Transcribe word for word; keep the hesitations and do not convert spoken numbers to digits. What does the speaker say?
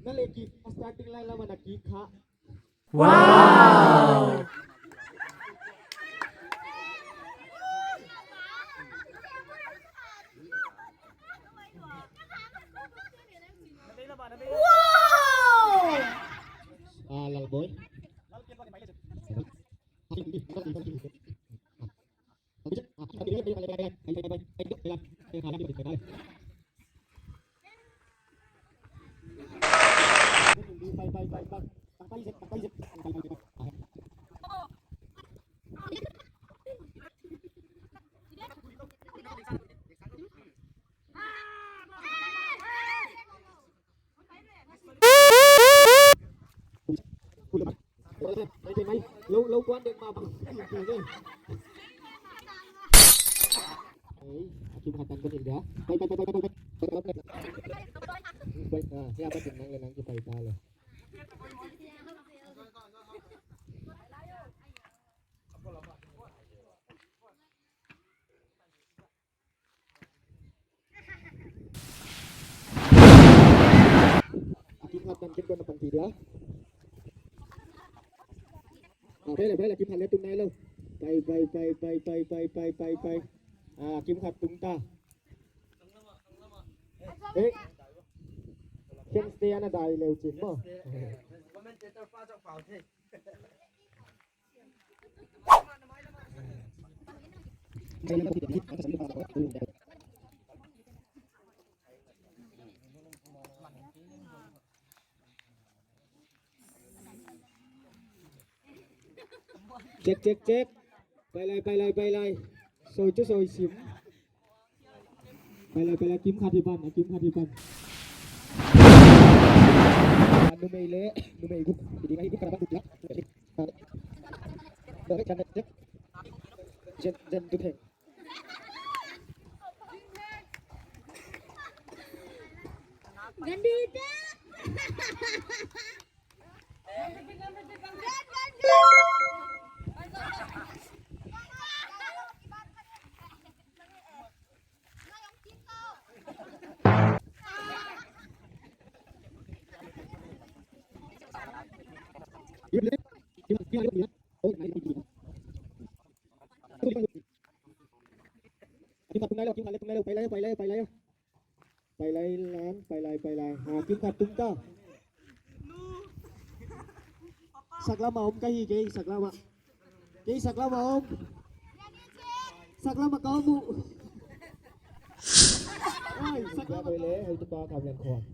Naleki, starting line la mana ki kha. Wow! Wow! Ah, Lalboy. Lou, lou kuan dek ma bang. Ei, a kim khat tan ko ni dia. Pai, pai, pai. Pai, ah, ya, pai, nang le nang ki pai ta le. A kim khat tan kin ko na panti dia. Ah, pai le, pai le, kim khat le tung nai lou. Pai, pai, pai. Ah, kim khat tung ta. Eh. Ken stay ana dai leu chin mo. Check, check, check. Pai lai, pai lai, pai lai. Soi chu soi sim. Pai lai, pai lai, kim khat hi pan, kim khat hi pan. Numei le, numei guk. Jadi ngai guk kana guk ya. Jen, jen tu theng. Gandhi. Pai lai, pai lai, pai lai. Pai lai lan, pai lai, pai lai. Ha, kim khat tung ta. Sak lama om ka hi, kei sak lama. Kei sak lama om. Sak lama ka om uh. Ai, sak lama ka om.